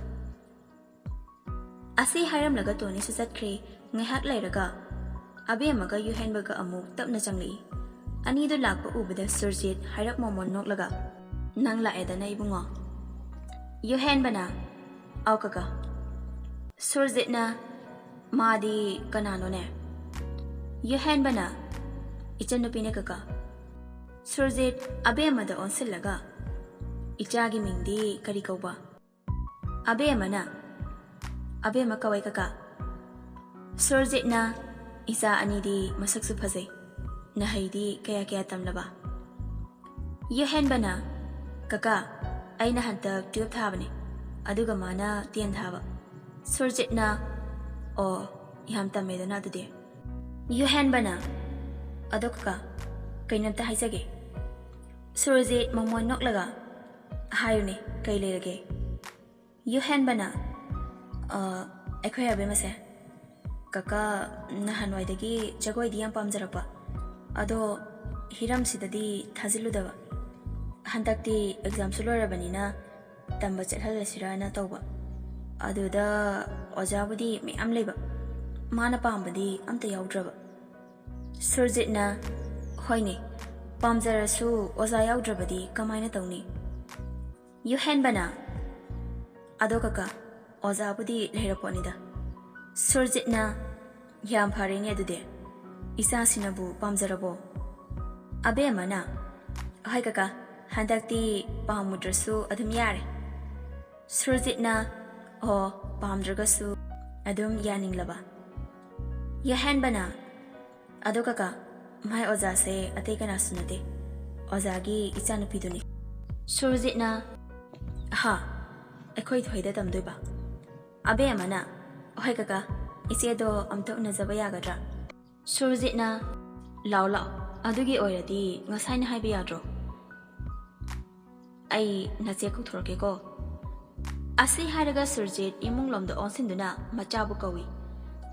ꯑꯁꯤ ꯍꯥꯏꯔꯝꯂꯒ ꯇꯣꯅꯤꯁꯨ ꯆꯠꯈ꯭ꯔꯦ꯫ ꯉꯥꯏꯍꯥꯛ ꯂꯩꯔꯒ ꯑꯕꯦꯝꯃꯒ ꯌꯨꯍꯦꯟꯕꯒ ꯑꯃꯨꯛ ꯇꯞꯅ ꯆꯪꯂꯛꯏ꯫ ꯑꯅꯤꯗꯨ ꯂꯥꯛꯄ ꯎꯕꯗ ꯁꯨꯔꯖꯤꯠ ꯍꯥꯏꯔꯞ ꯃꯣꯃꯣꯟ ꯅꯣꯛꯂꯒ, "ꯅꯪ ꯂꯥꯛꯑꯦꯗꯅ ꯏꯕꯨꯡꯉꯣ?" ꯌꯨꯍꯦꯟꯕꯅ, "ꯑꯧ ꯀꯀꯥ꯫" ꯁꯨꯔꯖꯤꯠꯅ, "ꯃꯥꯗꯤ ꯀꯅꯥꯅꯣꯅꯦ?" ꯌꯨꯍꯦꯟꯕꯅ, "ꯏꯆꯟꯅꯨꯄꯤꯅꯦ ꯀꯀꯥ꯫" ꯁꯨꯔꯖꯤꯠ ꯑꯕꯦꯝꯃꯗ ꯑꯣꯟꯁꯤꯜꯂꯒ, "ꯏꯆꯥꯒꯤ ꯃꯤꯡꯗꯤ ꯀꯔꯤ ꯀꯧꯕ?" ꯑꯕꯦꯝꯃꯅ, "ꯑꯕꯦꯝꯃ ꯀꯧꯋꯦ ꯀꯀꯥ꯫" ꯁꯨꯔꯖꯤꯠꯅ, "ꯏꯆꯥ ꯑꯅꯤꯗꯤ ꯃꯁꯛꯁꯨ ꯐꯖꯩ, ꯅꯍꯩꯗꯤ ꯀꯌꯥ ꯀꯌꯥ ꯇꯝꯂꯕ?" ꯌꯨꯍꯦꯟꯕꯅ, "ꯀꯀꯥ, ꯑꯩꯅ ꯍꯟꯗꯛ ꯇꯨꯌꯦꯜꯞ ꯊꯥꯕꯅꯦ, ꯑꯗꯨꯒ ꯃꯥꯅ ꯇꯦꯟ ꯊꯥꯕ꯫" ꯁꯨꯔꯖꯤꯠꯅ, "ꯑꯣ, ꯌꯥꯝ ꯇꯝꯃꯦꯗꯅ ꯑꯗꯨꯗꯤ꯫" ꯌꯨꯍꯦꯟꯕꯅ, "ꯑꯗꯣ ꯀꯀꯥ, ꯀꯩꯅꯣꯝꯇ ꯍꯥꯏꯖꯒꯦ꯫" ꯁꯨꯔꯖꯤꯠ ꯃꯃꯣꯟ ꯅꯣꯛꯂꯒ, "ꯍꯥꯏꯌꯨꯅꯦ, ꯀꯩ ꯂꯩꯔꯒꯦ?" ꯌꯨꯍꯦꯟꯕꯅ, "ꯑ, ꯑꯩꯈꯣꯏ ꯑꯕꯦꯝꯃꯁꯦ, ꯀꯀꯥ ꯅꯍꯥꯟꯋꯥꯏꯗꯒꯤ ꯖꯒꯣꯏꯗꯤ ꯌꯥꯝ ꯄꯥꯝꯖꯔꯛꯄ, ꯑꯗꯣ ꯍꯤꯔꯝꯁꯤꯗꯗꯤ ꯊꯥꯖꯤꯜꯂꯨꯗꯕ꯫ ꯍꯟꯗꯛꯇꯤ ꯑꯦꯛꯖꯥꯝꯁꯨ ꯂꯣꯏꯔꯕꯅꯤꯅ ꯇꯝꯕ ꯆꯠꯍꯜꯂꯁꯤꯔꯅ ꯇꯧꯕ꯫ ꯑꯗꯨꯗ ꯑꯣꯖꯥꯕꯨꯗꯤ ꯃꯌꯥꯝ ꯂꯩꯕ, ꯃꯥꯅ ꯄꯥꯝꯕꯗꯤ ꯑꯝꯇ ꯌꯥꯎꯗ꯭ꯔꯕ꯫" ꯁꯨꯔꯖꯤꯠꯅ, "ꯍꯣꯏꯅꯦ, ꯄꯥꯝꯖꯔꯁꯨ ꯑꯣꯖꯥ ꯌꯥꯎꯗ꯭ꯔꯕꯗꯤ ꯀꯃꯥꯏꯅ ꯇꯧꯅꯤ?" ꯌꯨꯍꯦꯟꯕꯅ, "ꯑꯗꯣ ꯀꯀꯥ, ꯑꯣꯖꯥꯕꯨꯗꯤ ꯂꯩꯔꯄꯣꯠꯅꯤꯗ꯫" ꯁꯨꯔꯖꯤꯠꯅ, "ꯌꯥꯝ ꯐꯔꯦꯅꯦ ꯑꯗꯨꯗꯤ, ꯏꯆꯥꯁꯤꯅꯕꯨ ꯄꯥꯝꯖꯔꯕꯣ?" ꯑꯕꯦꯝꯃꯅ, "ꯍꯣꯏ ꯀꯀꯥ, ꯍꯟꯗꯛꯇꯤ ꯄꯥꯝꯃꯨꯗ꯭ꯔꯁꯨ ꯑꯗꯨꯝ ꯌꯥꯔꯦ꯫" ꯁꯨꯔꯖꯤꯠꯅ, "ꯑꯣ, ꯄꯥꯝꯗ꯭ꯔꯒꯁꯨ ꯑꯗꯨꯝ ꯌꯥꯅꯤꯡꯂꯕ?" ꯌꯨꯍꯦꯟꯕꯅ, "ꯑꯗꯣ ꯀꯀꯥ, ꯃꯥꯏ ꯑꯣꯖꯥꯁꯦ ꯑꯇꯩ ꯀꯅꯥꯁꯨ ꯅꯠꯇꯦ, ꯑꯣꯖꯥꯒꯤ ꯏꯆꯥꯅꯨꯄꯤꯗꯨꯅꯤ꯫" ꯁꯨꯔꯖꯤꯠꯅ, "ꯍꯥ, ꯑꯩꯈꯣꯏ ꯊꯣꯏꯗ ꯇꯝꯗꯣꯏꯕ?" ꯑꯕꯦꯝꯃꯅ, "ꯍꯣꯏ ꯀꯀꯥ, ꯏꯆꯦꯗꯣ ꯑꯝꯇ ꯎꯅꯖꯕ ꯌꯥꯒꯗ꯭ꯔꯥ?" ꯁꯨꯔꯖꯤꯠꯅ, "ꯂꯥꯎ ꯂꯥꯎ, ꯑꯗꯨꯒꯤ ꯑꯣꯏꯔꯗꯤ ꯉꯁꯥꯏꯅ ꯍꯥꯏꯕ ꯌꯥꯗ꯭ꯔꯣ?" "ꯑꯩ ꯅꯆꯦ ꯀꯧꯊꯣꯔꯛꯀꯦꯀꯣ꯫" ꯑꯁꯤ ꯍꯥꯏꯔꯒ ꯁꯨꯔꯖꯤꯠ ꯏꯃꯨꯡꯂꯣꯝꯗ ꯑꯣꯟꯁꯤꯟꯗꯨꯅ ꯃꯆꯥꯕꯨ ꯀꯧꯏ꯫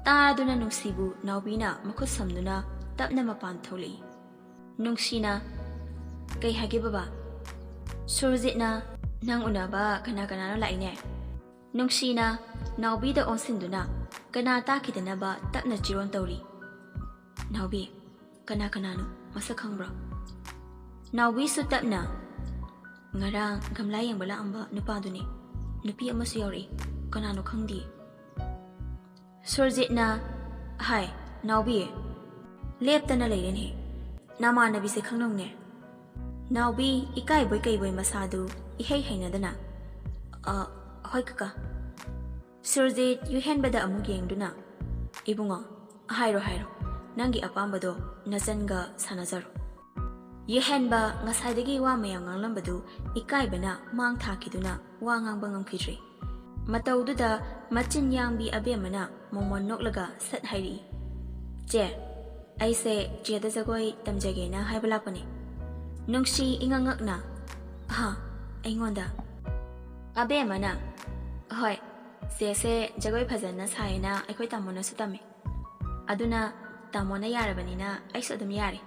ꯇꯥꯗꯨꯅ ꯅꯨꯡꯁꯤꯕꯨ ꯅꯥꯎꯕꯤꯅ ꯃꯈꯨꯠ ꯁꯝꯗꯨꯅ ꯇꯞꯅ ꯃꯄꯥꯟ ꯊꯣꯛꯂꯛꯏ꯫ ꯅꯨꯡꯁꯤꯅ, "ꯀꯩ ꯍꯥꯏꯒꯦ ꯕꯕꯥ?" ꯁꯨꯔꯖꯤꯠꯅ, "ꯅꯪ ꯎꯅꯕ ꯀꯅꯥ ꯀꯅꯥꯅꯣ ꯂꯥꯛꯏꯅꯦ?" ꯅꯨꯡꯁꯤꯅ, ꯅꯥꯎꯕꯤꯗ ꯑꯣꯟꯁꯤꯟꯗꯨꯅ ꯀꯅꯥ ꯇꯥꯈꯤꯗꯅꯕ ꯇꯞꯅ ꯆꯤꯔꯣꯟ ꯇꯧꯔꯤ꯫ "ꯅꯥꯎꯕꯤ, ꯀꯅꯥ ꯀꯅꯥꯅꯣ? ꯃꯁꯛ ꯈꯪꯕ꯭ꯔꯣ?" ꯅꯥꯎꯕꯤꯁꯨ ꯇꯞꯅ, "ꯉꯔꯥꯡ ꯒꯝꯂꯥ ꯌꯦꯡꯕ ꯂꯥꯛꯑꯝꯕ ꯅꯨꯄꯥꯗꯨꯅꯤ꯫ ꯅꯨꯄꯤ ꯑꯃꯁꯨ ꯌꯥꯎꯔꯛꯏ꯫ ꯀꯅꯥꯅꯣ ꯈꯪꯗꯤꯌꯦ꯫" ꯁꯨꯔꯖꯤꯠꯅ, "ꯍꯥꯏ, ꯅꯥꯎꯕꯤ, ꯂꯦꯞꯇꯅ ꯂꯩꯔꯦꯅꯦ꯫ ꯅꯃꯥꯟꯅꯕꯤꯁꯦ ꯈꯪꯅꯧꯅꯦ꯫" ꯅꯥꯎꯕꯤ ꯏꯀꯥꯏꯕꯣꯏ ꯀꯩꯕꯣꯏ ꯃꯁꯥꯗꯨ ꯏꯍꯩ ꯍꯩꯅꯗꯅ, "ꯑ, ꯍꯣꯏ ꯀꯀꯥ꯫" ꯁꯨꯔꯖꯤꯠ ꯌꯨꯍꯦꯟꯕꯗ ꯑꯃꯨꯛ ꯌꯦꯡꯗꯨꯅ, "ꯏꯕꯨꯡꯉꯣ, ꯍꯥꯏꯔꯣ ꯍꯥꯏꯔꯣ, ꯅꯪꯒꯤ ꯑꯄꯥꯝꯕꯗꯣ ꯅꯆꯟꯒ ꯁꯥꯟꯅꯖꯔꯣ꯫" ꯌꯨꯍꯦꯟꯕ ꯉꯁꯥꯏꯗꯒꯤ ꯋꯥ ꯃꯌꯥꯝ ꯉꯥꯡꯂꯝꯕꯗꯨ ꯏꯀꯥꯏꯕꯅ ꯃꯥꯡ ꯊꯥꯈꯤꯗꯨꯅ ꯋꯥ ꯉꯥꯡꯕ ꯉꯝꯈꯤꯗ꯭ꯔꯦ꯫ ꯃꯇꯧꯗꯨꯗ ꯃꯆꯤꯟ ꯌꯥꯡꯕꯤ ꯑꯕꯦꯝꯃꯅ ꯃꯣꯃꯣꯟ ꯅꯣꯛꯂꯒ ꯁꯠ ꯍꯥꯏꯔꯛꯏ, "ꯆꯦ, ꯑꯩꯁꯦ ꯆꯦꯗ ꯖꯒꯣꯏ ꯇꯝꯖꯒꯦꯅ ꯍꯥꯏꯕ ꯂꯥꯛꯄꯅꯦ꯫" ꯅꯨꯡꯁꯤ ꯏꯉꯛ ꯉꯛꯅ, "ꯑꯍꯥ, ꯑꯩꯉꯣꯟꯗ?" ꯑꯕꯦꯝꯃꯅ, "ꯍꯣꯏ, ꯆꯦꯁꯦ ꯖꯒꯣꯏ ꯐꯖꯅ ꯁꯥꯏꯌꯦꯅ ꯑꯩꯈꯣꯏ ꯇꯥꯃꯣꯅꯁꯨ ꯇꯝꯃꯦ꯫ ꯑꯗꯨꯅ ꯇꯥꯃꯣꯅ ꯌꯥꯔꯕꯅꯤꯅ ꯑꯩꯁꯨ ꯑꯗꯨꯝ ꯌꯥꯔꯦ꯫"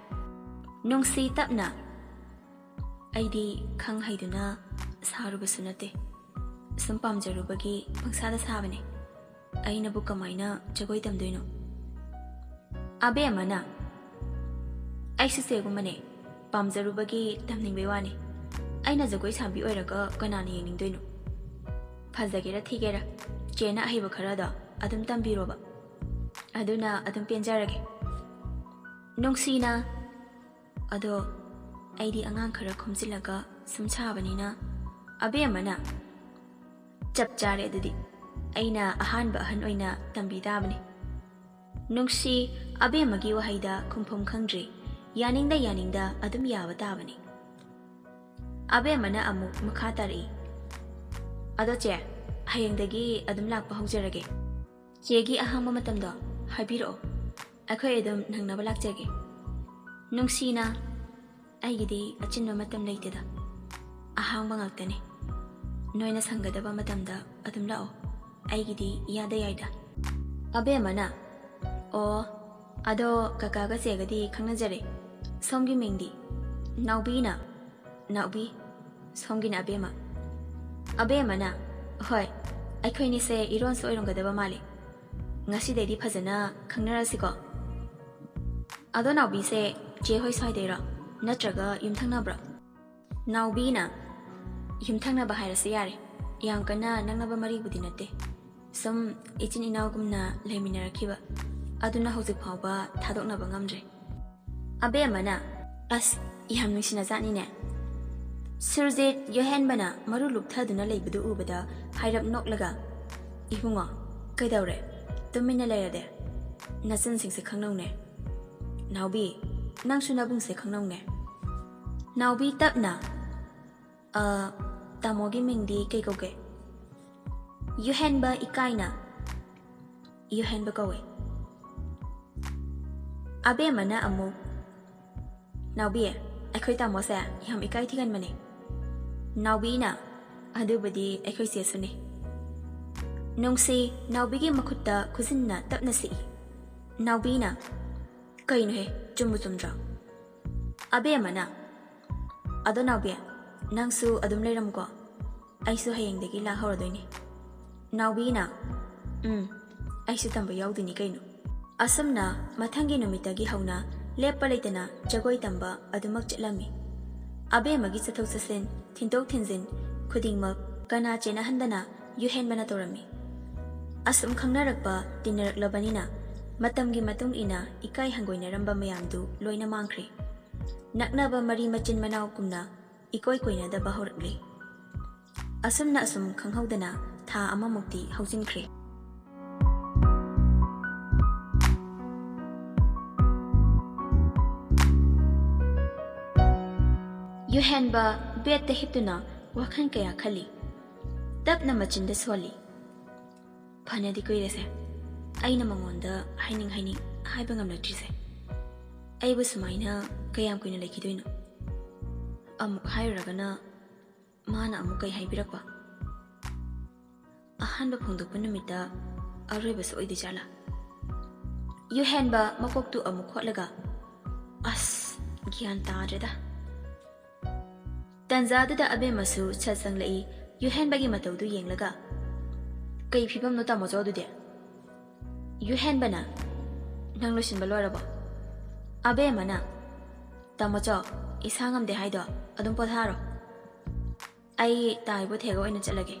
ꯅꯨꯡꯁꯤ ꯇꯞꯅ, "ꯑꯩꯗꯤ ꯈꯪ ꯍꯩꯗꯨꯅ ꯁꯥꯔꯨꯕꯁꯨ ꯅꯠꯇꯦ꯫ ꯁꯨꯝ ꯄꯥꯝꯖꯔꯨꯕꯒꯤ ꯄꯪꯁꯥꯗ ꯁꯥꯕꯅꯦ꯫ ꯑꯩꯅꯕꯨ ꯀꯃꯥꯏꯅ ꯖꯒꯣꯏ ꯇꯝꯗꯣꯏꯅꯣ?" ꯑꯕꯦꯝꯃꯅ, "ꯑꯩꯁꯨ ꯆꯦꯒꯨꯝꯕꯅꯦ, ꯄꯥꯝꯖꯔꯨꯕꯒꯤ ꯇꯝꯅꯤꯡꯕꯩ ꯋꯥꯅꯤ꯫ ꯑꯩꯅ ꯖꯒꯣꯏ ꯁꯥꯕꯤ ꯑꯣꯏꯔꯒ ꯀꯅꯥꯅ ꯌꯦꯡꯅꯤꯡꯗꯣꯏꯅꯣ? ꯐꯖꯒꯦꯔꯥ ꯊꯤꯒꯦꯔꯥ, ꯆꯦꯅ ꯑꯍꯩꯕ ꯈꯔꯗꯣ ꯑꯗꯨꯝ ꯇꯝꯕꯤꯔꯣꯕ꯫ ꯑꯗꯨꯅ ꯑꯗꯨꯝ ꯄꯦꯟꯖꯔꯒꯦ꯫" ꯅꯨꯡꯁꯤꯅ, "ꯑꯗꯣ ꯑꯩꯗꯤ ꯑꯉꯥꯡ ꯈꯔ ꯈꯣꯝꯖꯤꯜꯂꯒ ꯁꯨꯝ ꯁꯥꯕꯅꯤꯅ꯫" ꯑꯕꯦꯝꯃꯅ, "ꯆꯞ ꯆꯥꯔꯦ ꯑꯗꯨꯗꯤ꯫ ꯑꯩꯅ ꯑꯍꯥꯟꯕ ꯑꯍꯟ ꯑꯣꯏꯅ ꯇꯝꯕꯤ ꯇꯥꯕꯅꯤ꯫" ꯅꯨꯡꯁꯤ ꯑꯕꯦꯝꯃꯒꯤ ꯋꯥꯍꯩꯗ ꯈꯨꯝꯐꯝ ꯈꯪꯗ꯭ꯔꯦ꯫ ꯌꯥꯅꯤꯡꯗ ꯌꯥꯅꯤꯡꯗ ꯑꯗꯨꯝ ꯌꯥꯕ ꯇꯥꯕꯅꯤ꯫ ꯑꯕꯦꯝꯃꯅ ꯑꯃꯨꯛ ꯃꯈꯥ ꯇꯥꯔꯛꯏ, "ꯑꯗꯣ ꯆꯦ, ꯍꯌꯦꯡꯗꯒꯤ ꯑꯗꯨꯝ ꯂꯥꯛꯄ ꯍꯧꯖꯔꯒꯦ꯫ ꯆꯦꯒꯤ ꯑꯍꯥꯡꯕ ꯃꯇꯝꯗꯣ ꯍꯥꯏꯕꯤꯔꯛꯑꯣ, ꯑꯩꯈꯣꯏ ꯑꯗꯨꯝ ꯅꯪꯅꯕ ꯂꯥꯛꯆꯒꯦ꯫" ꯅꯨꯡꯁꯤꯅ, "ꯑꯩꯒꯤꯗꯤ ꯑꯆꯤꯟꯕ ꯃꯇꯝ ꯂꯩꯇꯦꯗ꯫ ꯑꯍꯥꯡꯕ ꯉꯥꯛꯇꯅꯤ꯫ ꯅꯣꯏꯅ ꯁꯪꯒꯗꯕ ꯃꯇꯝꯗ ꯑꯗꯨꯝ ꯂꯥꯛꯑꯣ꯫ ꯑꯩꯒꯤꯗꯤ ꯏꯌꯥꯗ ꯌꯥꯏꯗ꯫" ꯑꯕꯦꯝꯃꯅ, "ꯑꯣ, ꯑꯗꯣ ꯀꯀꯥꯒ ꯆꯦꯒꯗꯤ ꯈꯪꯅꯖꯔꯦ꯫ ꯁꯣꯝꯒꯤ ꯃꯤꯡꯗꯤ?" ꯅꯥꯎꯕꯤꯅ, "ꯅꯥꯎꯕꯤ, ꯁꯣꯝꯒꯤꯅ ꯑꯕꯦꯝꯃ꯫" ꯑꯕꯦꯝꯃꯅ, "ꯍꯣꯏ, ꯑꯩꯈꯣꯏꯅꯤꯁꯦ ꯏꯔꯣꯟꯁꯨ ꯑꯣꯏꯔꯝꯒꯗꯕ ꯃꯥꯜꯂꯤ꯫ ꯉꯁꯤꯗꯩꯗꯤ ꯐꯖꯅ ꯈꯪꯅꯔꯁꯤꯀꯣ꯫ ꯑꯗꯣ ꯅꯥꯎꯕꯤꯁꯦ ꯆꯦ ꯍꯣꯏ ꯁ꯭ꯋꯥꯏꯗꯩꯔꯣ? ꯅꯠꯇ꯭ꯔꯒ ꯌꯨꯝꯊꯪꯅꯕ꯭ꯔꯣ? ꯅꯥꯎꯕꯤꯅ ꯌꯨꯝꯊꯪꯅꯕ ꯍꯥꯏꯔꯁꯨ ꯌꯥꯔꯦ꯫ ꯌꯥꯝ ꯀꯟꯅ ꯅꯛꯅꯕ ꯃꯔꯤꯕꯨꯗꯤ ꯅꯠꯇꯦ꯫ ꯁꯨꯝ ꯏꯆꯤꯟ ꯏꯅꯥꯎꯒꯨꯝꯅ ꯂꯩꯃꯤꯟꯅꯔꯛꯈꯤꯕ꯫ ꯑꯗꯨꯅ ꯍꯧꯖꯤꯛ ꯐꯥꯎꯕ ꯊꯥꯗꯣꯛꯅꯕ ꯉꯝꯗ꯭ꯔꯦ꯫ ꯑꯕꯦꯝꯃꯅ, "ꯑꯁ, ꯌꯥꯝ ꯅꯨꯡꯁꯤꯅꯖꯥꯠꯅꯤꯅꯦ꯫" ꯁꯨꯔꯖꯤꯠ ꯌꯣꯍꯦꯟꯕꯅ ꯃꯔꯨ ꯂꯨꯞꯊꯗꯨꯅ ꯂꯩꯕꯗꯨ ꯎꯕꯗ ꯍꯥꯏꯔꯞ ꯅꯣꯛꯂꯒ, "ꯏꯕꯨꯡꯉꯣ, ꯀꯩꯗꯧꯔꯦ? ꯇꯨꯃꯤꯟꯅ ꯂꯩꯔꯗꯤ? ꯅꯆꯟꯁꯤꯡꯁꯦ ꯈꯪꯅꯧꯅꯦ꯫ ꯅꯥꯎꯕꯤ, ꯅꯪꯁꯨ ꯅꯕꯨꯡꯁꯦ ꯈꯪꯅꯧꯅꯦ꯫" ꯅꯥꯎꯕꯤ ꯇꯞꯅ, "ꯑ, ꯇꯥꯃꯣꯒꯤ ꯃꯤꯡꯗꯤ ꯀꯩ ꯀꯧꯒꯦ?" ꯌꯨꯍꯦꯟꯕ ꯏꯀꯥꯏꯅ, "ꯌꯨꯍꯦꯟꯕ ꯀꯧꯋꯦ꯫" ꯑꯕꯦꯝꯃꯅ ꯑꯃꯨꯛ, "ꯅꯥꯎꯕꯤ, ꯑꯩꯈꯣꯏ ꯇꯥꯃꯣꯁꯦ ꯌꯥꯝ ꯏꯀꯥꯏ ꯊꯤꯒꯟꯕꯅꯦ꯫" ꯅꯥꯎꯕꯤꯅ, "ꯑꯗꯨꯕꯨꯗꯤ ꯑꯩꯈꯣꯏ ꯆꯦꯁꯨꯅꯦ꯫" ꯅꯨꯡꯁꯤ, ꯅꯥꯎꯕꯤꯒꯤ ꯃꯈꯨꯠꯇ ꯈꯨꯖꯤꯟꯅ ꯇꯞꯅ ꯁꯤꯛꯏ꯫ ꯅꯥꯎꯕꯤꯅ, "ꯀꯩꯅꯣꯍꯦ, ꯆꯨꯝꯕꯨ ꯆꯨꯝꯗ꯭ꯔꯣ?" ꯑꯕꯦꯝꯃꯅ, "ꯑꯗꯣ ꯅꯥꯎꯕꯤ, ꯅꯪꯁꯨ ꯑꯗꯨꯝ ꯂꯩꯔꯝꯃꯨꯀꯣ꯫ ꯑꯩꯁꯨ ꯍꯌꯦꯡꯗꯒꯤ ꯂꯥꯛ ꯍꯧꯔꯗꯣꯏꯅꯦ꯫" ꯅꯥꯎꯕꯤꯅ, "ꯎꯝ, ꯑꯩꯁꯨ ꯇꯝꯕ ꯌꯥꯎꯗꯣꯏꯅꯤ ꯀꯩꯅꯣ꯫" ꯑꯁꯨꯝꯅ ꯃꯊꯪꯒꯤ ꯅꯨꯃꯤꯠꯇꯒꯤ ꯍꯧꯅ ꯂꯦꯞꯄ ꯂꯩꯇꯅ ꯖꯒꯣꯏ ꯇꯝꯕ ꯑꯗꯨꯃꯛ ꯆꯠꯂꯝꯃꯤ꯫ ꯑꯕꯦꯝꯃꯒꯤ ꯆꯠꯊꯣꯛ ꯆꯠꯁꯤꯟ, ꯊꯤꯟꯗꯣꯛ ꯊꯤꯟꯖꯤꯟ ꯈꯨꯗꯤꯡꯃꯛ ꯀꯅꯥ ꯆꯦꯟꯅꯍꯟꯗꯅ ꯌꯨꯍꯦꯟꯕꯅ ꯇꯧꯔꯝꯃꯤ꯫ ꯑꯁꯨꯝ ꯈꯪꯅꯔꯛꯄ, ꯇꯤꯟꯅꯔꯛꯂꯕꯅꯤꯅ ꯃꯇꯝꯒꯤ ꯃꯇꯨꯡ ꯏꯟꯅ ꯏꯀꯥꯏ ꯍꯪꯒꯣꯏꯅꯔꯝꯕ ꯃꯌꯥꯝꯗꯨ ꯂꯣꯏꯅ ꯃꯥꯡꯈ꯭ꯔꯦ꯫ ꯅꯛꯅꯕ ꯃꯔꯤ ꯃꯆꯤꯟ ꯃꯅꯥꯎꯒꯨꯝꯅ ꯏꯀꯣꯏ ꯀꯣꯏꯅꯗꯕ ꯍꯧꯔꯛꯂꯦ꯫ ꯑꯁꯨꯝꯅ ꯑꯁꯨꯝ ꯈꯪꯍꯧꯗꯅ ꯊꯥ ꯑꯃꯃꯨꯛꯇꯤ ꯍꯧꯖꯤꯟꯈ꯭ꯔꯦ꯫ ꯌꯨꯍꯦꯟꯕ ꯕꯦꯠꯇ ꯍꯤꯞꯇꯨꯅ ꯋꯥꯈꯜ ꯀꯌꯥ ꯈꯜꯂꯤ꯫ ꯇꯞꯅ ꯃꯆꯤꯟꯗ ꯁꯣꯜꯂꯤ꯫ "ꯐꯅꯗꯤ ꯀꯨꯏꯔꯦꯁꯦ, ꯑꯩꯅ ꯃꯉꯣꯟꯗ ꯍꯥꯏꯅꯤꯡ ꯍꯥꯏꯅꯤꯡ ꯍꯥꯏꯕ ꯉꯝꯂꯛꯇ꯭ꯔꯤꯁꯦ꯫ ꯑꯩꯕꯨ ꯁꯨꯃꯥꯏꯅ ꯀꯌꯥꯝ ꯀꯨꯏꯅ ꯂꯩꯈꯤꯗꯣꯏꯅꯣ? ꯑꯃꯨꯛ ꯍꯥꯏꯔꯨꯔꯒꯅ ꯃꯥꯅ ꯑꯃꯨꯛ ꯀꯩ ꯍꯥꯏꯕꯤꯔꯛꯄ? ꯑꯍꯥꯟꯕ ꯐꯣꯡꯗꯣꯛꯄ ꯅꯨꯃꯤꯠꯇ ꯑꯔꯣꯏꯕꯁꯨ ꯑꯣꯏꯗꯣꯏꯖꯥꯠꯂꯥ?" ꯌꯨꯍꯦꯟꯕ ꯃꯀꯣꯛꯇꯨ ꯑꯃꯨꯛ ꯈꯣꯠꯂꯒ, "ꯑꯁ, ꯒ꯭ꯌꯥꯟ ꯇꯥꯗ꯭ꯔꯦꯗ꯫" ꯇꯟꯖꯥꯗꯨꯗ ꯑꯕꯦꯝꯃꯁꯨ ꯁꯠ ꯆꯪꯂꯛꯏ꯫ ꯌꯨꯍꯦꯟꯕꯒꯤ ꯃꯇꯧꯗꯨ ꯌꯦꯡꯂꯒ, ꯀꯩ ꯐꯤꯕꯝꯅꯣ ꯇꯥꯃꯣꯆꯧ ꯑꯗꯨꯗꯤ? ꯌꯨꯍꯦꯟꯕꯅ, ꯅꯪ ꯂꯣꯏꯁꯤꯟꯕ ꯂꯣꯏꯔꯕꯣ? ꯑꯕꯦꯝꯃꯅ, ꯇꯥꯃꯣꯆꯧ, ꯏꯁꯥ ꯉꯝꯗꯦ ꯍꯥꯏꯗꯣ ꯑꯗꯨꯝ ꯄꯣꯊꯥꯔꯣ꯫ ꯑꯩ ꯇꯥꯏꯕꯣ ꯊꯦꯒ ꯑꯣꯏꯅ ꯆꯠꯂꯒꯦ꯫